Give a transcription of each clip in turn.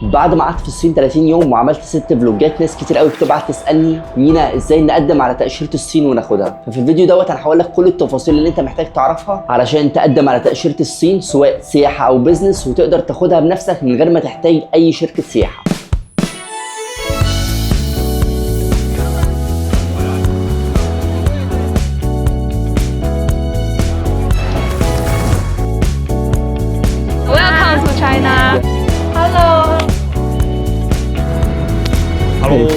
بعد ما قعدت في الصين 30 يوم وعملت 6 فلوجات، ناس كتير قوي بتبعت تسالني مينا ازاي نقدم على تاشيرة الصين وناخدها. ففي الفيديو دوت انا هقول لك كل التفاصيل اللي انت محتاج تعرفها علشان تقدم على تاشيرة الصين، سواء سياحة او business، وتقدر تاخدها بنفسك من غير ما تحتاج اي شركة سياحة. Welcome to China. Hello. Hello,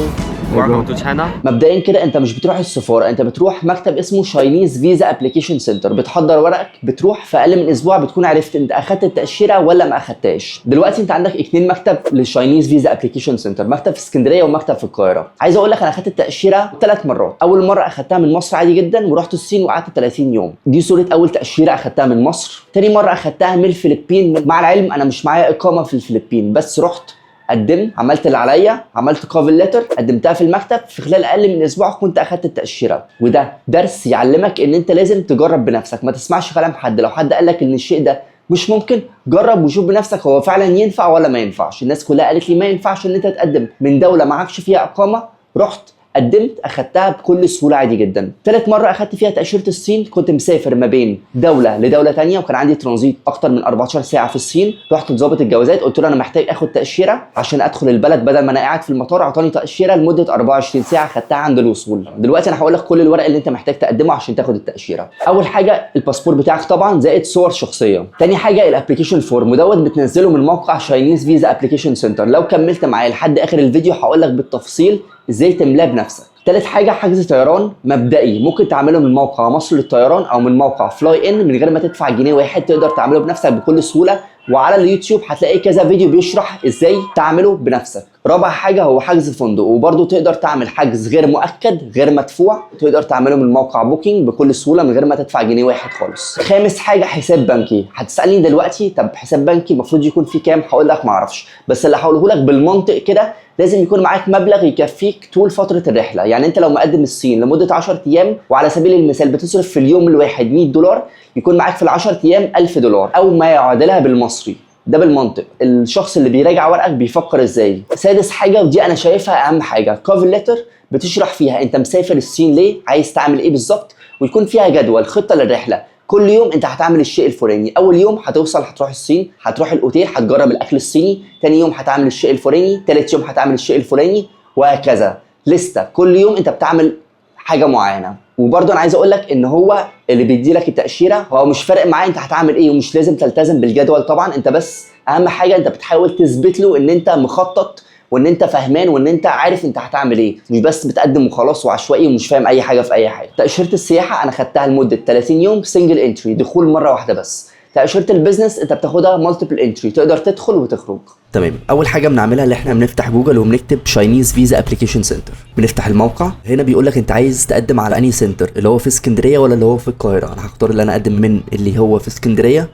welcome to China. مبدئيا كده انت مش بتروح السفارة، انت بتروح مكتب اسمه Chinese Visa Application Center، بتحضر ورقك، بتروح في اقل من اسبوع بتكون عرفت انت اخدت التاشيره ولا ما اخدتهاش. دلوقتي انت عندك 2 مكتب لل Chinese Visa Application Center، مكتب في اسكندرية ومكتب في القاهرة. عايز اقول لك انا اخدت التاشيره 3 مرات. اول مرة اخدتها من مصر عادي جدا ورحت الصين وقعدت 30 يوم، دي صوره اول تاشيرة اخدتها من مصر. تاني مرة اخدتها من الفلبين، مع العلم انا مش معايا اقامه في الفلبين، بس رحت قدمت، عملت اللي عليا، عملت cover letter، قدمتها في المكتب، في خلال اقل من اسبوع كنت اخدت التاشيره. وده درس يعلمك ان انت لازم تجرب بنفسك، ما تسمعش كلام حد. لو حد قال لك ان الشيء ده مش ممكن، جرب وشوف بنفسك هو فعلا ينفع ولا ما ينفعش. الناس كلها قالت لي ما ينفعش ان انت تقدم من دولة معكش فيها اقامه، رحت قدمت اخدتها بكل سهولة عادي جدا. ثالث مرة اخدت فيها تاشيرة الصين كنت مسافر ما بين دولة لدولة تانية، وكان عندي ترانزيت اكتر من 14 ساعة في الصين. رحت لظابط الجوازات قلت له انا محتاج اخد تاشيرة عشان ادخل البلد بدل ما انا قاعد في المطار. اعطاني تاشيرة لمدة 24 ساعة، خدتها عند الوصول. دلوقتي انا هقول لك كل الورق اللي انت محتاج تقدمه عشان تاخد التاشيره. اول حاجة الباسبور بتاعك طبعا زائد صور شخصية. تاني حاجة ال application form، ودوت بتنزله من موقع Chinese Visa Application Center. لو كملت معايا لحد اخر الفيديو هقول لك بالتفصيل ازاي تملاه بنفسك. تالت حاجة حجز طيران مبدئي، ممكن تعمله من موقع مصر للطيران او من موقع Fly In من غير ما تدفع جنيه واحد، تقدر تعمله بنفسك بكل سهولة. وعلى اليوتيوب هتلاقي كذا فيديو بيشرح ازاي تعمله بنفسك. رابع حاجة هو حجز فندق، وبرده تقدر تعمل حجز غير مؤكد غير مدفوع، تقدر تعمله من موقع Booking بكل سهولة من غير ما تدفع جنيه واحد خالص. خامس حاجة حساب بنكي. هتسالني دلوقتي طب حساب بنكي المفروض يكون فيه كام؟ هقول لك ما اعرفش، بس اللي هقوله لك بالمنطق كده لازم يكون معاك مبلغ يكفيك طول فترة الرحلة. يعني انت لو مقدم الصين لمدة 10 ايام، وعلى سبيل المثال بتصرف في اليوم الواحد $100، يكون معاك في ال 10 ايام $1000 او ما يعادلها بالمصري. ده بالمنطق الشخص اللي بيراجع ورقك بيفكر ازاي. سادس حاجة، ودي انا شايفها اهم حاجة، cover letter بتشرح فيها انت مسافر الصين ليه، عايز تعمل ايه بالظبط، ويكون فيها جدول خطه للرحلة. كل يوم انت هتعمل الشيء الفلاني. اول يوم هتوصل هتروح الصين، هتروح الاوتيل، هتجرب الاكل الصيني. تاني يوم هتعمل الشيء الفلاني، تالت يوم هتعمل الشيء الفلاني، وهكذا. لستة كل يوم انت بتعمل حاجة معينة. وبرضه انا عايز اقول لك ان هو اللي بيدي لك التاشيره هو مش فارق معاه انت هتعمل ايه، ومش لازم تلتزم بالجدول طبعا. انت بس اهم حاجة انت بتحاول تثبت له ان انت مخطط وان انت فهمان وان انت عارف انت هتعمل ايه، مش بس بتقدم وخلاص وعشوائي ومش فاهم اي حاجة في اي حاجة. تاشيرة السياحة انا خدتها لمدة 30 يوم single entry، دخول مرة واحدة بس. تاشيرة ال business انت بتاخدها multiple entry، تقدر تدخل وتخرج. تمام، اول حاجة بنعملها اللي احنا بنفتح جوجل وبنكتب Chinese Visa Application Center، بنفتح الموقع. هنا بيقول لك انت عايز تقدم على انهي center، اللي هو في اسكندرية ولا اللي هو في القاهرة. انا هختار اللي انا اقدم من اللي هو في اسكندرية.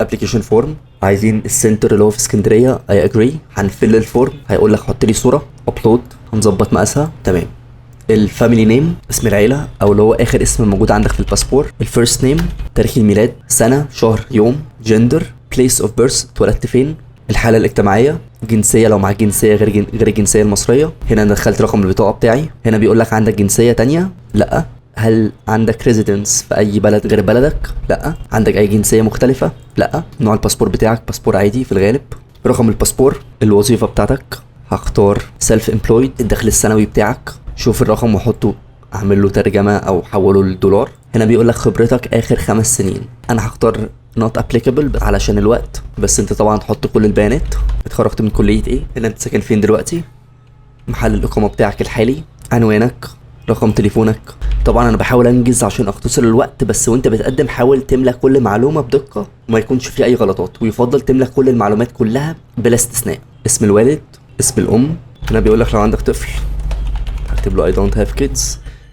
application form، عايزين ال center اللي هو في اسكندرية، I agree. هن fill ال form، هيقول لك حط لي صوره، upload، هنظبط مقاسها. تمام، ال family name اسم العيلة او اللي هو اخر اسم موجود عندك في الباسبور، ال first name، تاريخ الميلاد، سنة شهر يوم، gender، place of birth اتولدت فين، الحالة الاجتماعية، جنسية لو معاك جنسية غير الجنسية المصرية. هنا انا دخلت رقم البطاقة بتاعي. هنا بيقول لك عندك جنسية تانية؟ لا. هل عندك residence في اي بلد غير بلدك؟ لا. عندك اي جنسية مختلفة؟ لا. نوع الباسبور بتاعك؟ باسبور عادي في الغالب. رقم الباسبور. الوظيفة بتاعتك هختار self employed. الدخل السنوي بتاعك، شوف الرقم وحطه، اعمل له ترجمه او حوله للدولار. هنا بيقول لك خبرتك اخر 5 سنين، انا هختار not applicable علشان الوقت، بس انت طبعا تحط كل البيانات. اتخرجت من كليه ايه؟ هنا انت ساكن فين دلوقتي، محل الاقامة بتاعك الحالي، عنوانك، رقم تليفونك. طبعا انا بحاول انجز عشان اختصر الوقت، بس وانت بتقدم حاول تملى كل معلومة بدقة وما يكونش في اي غلطات، ويفضل تملى كل المعلومات كلها بلا استثناء. اسم الوالد، اسم الام. هنا بيقول لك لو عندك طفل، هكتب له I don't have kids.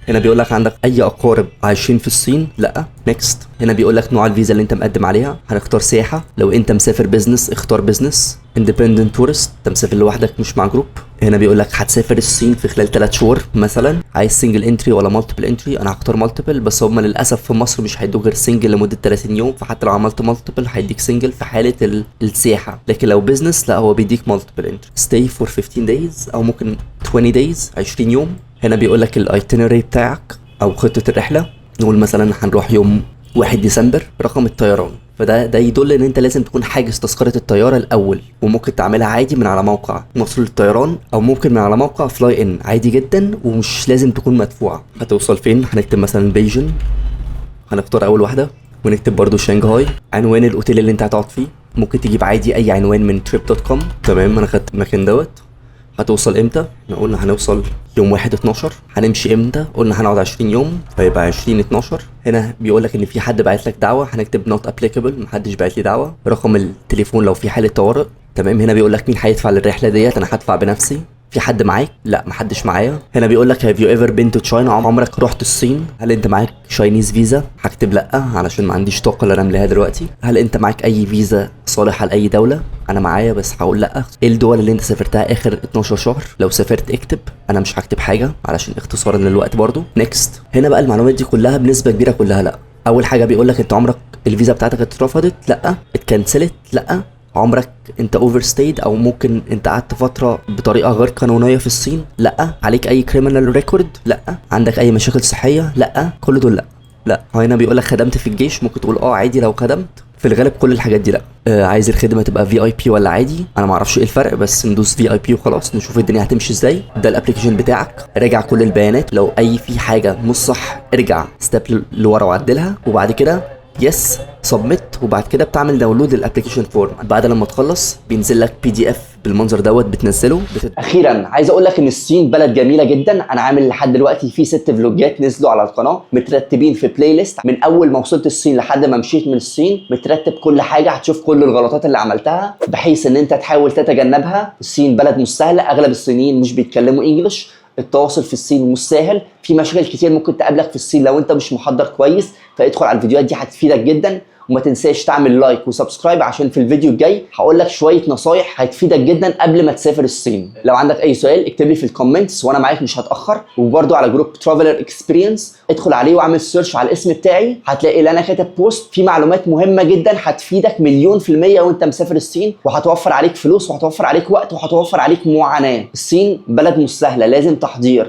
هنا بيقول لك عندك اي اقارب عايشين في الصين؟ لا. next. هنا بيقول لك نوع الفيزا اللي انت مقدم عليها، هنختار سياحه. لو انت مسافر business اختار business. independent tourist، انت مسافر لوحدك مش مع group. هنا بيقول لك هتسافر الصين في خلال 3 شهور مثلا، عايز single entry ولا multiple entry؟ انا هختار multiple، بس هم للاسف في مصر مش هيدوك غير single لمدة 30 يوم، فحتى لو عملت multiple هيديك single في حاله السياحه، لكن لو business لا، هو بيديك multiple entry. stay for 15 days او ممكن 20 days، 20 يوم. هنا بيقول لك ال itinerary بتاعك او خطه الرحله، نقول مثلا هنروح يوم 1 ديسمبر. رقم الطيران، فده يدل ان انت لازم تكون حاجز تذكره الطيارة الاول، وممكن تعملها عادي من على موقع مصر للطيران او ممكن من على موقع fly in عادي جدا، ومش لازم تكون مدفوعه. هتوصل فين؟ هنكتب مثلا بيجن، هنختار اول واحده، ونكتب برضو شنغهاي. عنوان الاوتيل اللي انت هتقعد فيه، ممكن تجيب عادي اي عنوان من trip.com. تمام، انا خدت المكان دوت. هتوصل امتى؟ احنا قلنا هنوصل يوم 1 12. هنمشي امتى؟ قلنا هنقعد 20 يوم، فيبقى 20 12. هنا بيقول لك ان في حد بعت لك دعوه، هنكتب not applicable، محدش بعت لي دعوه. رقم التليفون لو في حاله طوارئ. تمام. هنا بيقول لك مين هيدفع للرحلة ديت؟ انا هدفع بنفسي. في حد معاك؟ لا، محدش معايا. هنا بيقول لك have you ever been to China؟ عمرك رحت الصين؟ هل انت معاك Chinese visa؟ هكتب لا علشان ما عنديش طاقة اللي انا املاها دلوقتي. هل انت معاك اي فيزا صالحه لاي دوله؟ انا معايا بس هقول لا. ايه الدول اللي انت سافرتها اخر 12 شهر؟ لو سافرت اكتب، انا مش هكتب حاجة علشان اختصارا للوقت برضو. next. هنا بقى المعلومات دي كلها بنسبة كبيرة كلها لا. اول حاجة بيقول لك انت عمرك الفيزا بتاعتك اترفضت؟ لا. اتكنسلت؟ لا. عمرك انت overstayed او ممكن انت قعدت فترة بطريقة غير قانونية في الصين؟ لا. عليك اي criminal record؟ لا. عندك اي مشاكل صحيه؟ لا. كل دول لا. لا. هنا بيقول لك خدمت في الجيش؟ ممكن تقول اه عادي لو خدمت. في الغالب كل الحاجات دي لا. عايز الخدمة تبقى VIP ولا عادي؟ انا ما اعرفش ايه الفرق، بس ندوس VIP وخلاص، نشوف الدنيا هتمشي ازاي. ده ال application بتاعك، راجع كل البيانات، لو اي في حاجة مش صح ارجع step لورا وعدلها، وبعد كده yes submit، وبعد كده بتعمل download لل application form. بعد لما تخلص بينزل لك PDF بالمنظر دوت، بتنزله. اخيرا عايز اقول لك ان الصين بلد جميلة جدا. انا عامل لحد دلوقتي في 6 فلوجات نزلوا على القناة مترتبين في playlist، من اول ما وصلت الصين لحد ما مشيت من الصين، مترتب كل حاجه. هتشوف كل الغلطات اللي عملتها بحيث ان انت تحاول تتجنبها. الصين بلد مش سهله، اغلب الصينيين مش بيتكلموا English، التواصل في الصين مش سهل، في مشاكل كتير ممكن تقابلك في الصين لو انت مش محضر كويس. فادخل على الفيديوهات دي هتفيدك جدا، وما تنساش تعمل like و subscribe عشان في الفيديو الجاي هقول لك شوية نصايح هتفيدك جدا قبل ما تسافر الصين. لو عندك اي سؤال اكتب لي في ال comments وانا معاك مش هتاخر. وبرده على group Traveler Experience ادخل عليه واعمل search على الاسم بتاعي، هتلاقي اللي انا كاتب post فيه معلومات مهمة جدا هتفيدك 1,000,000% وانت مسافر الصين، وهتوفر عليك فلوس وهتوفر عليك وقت وهتوفر عليك معاناه. الصين بلد مش سهله، لازم تحضير.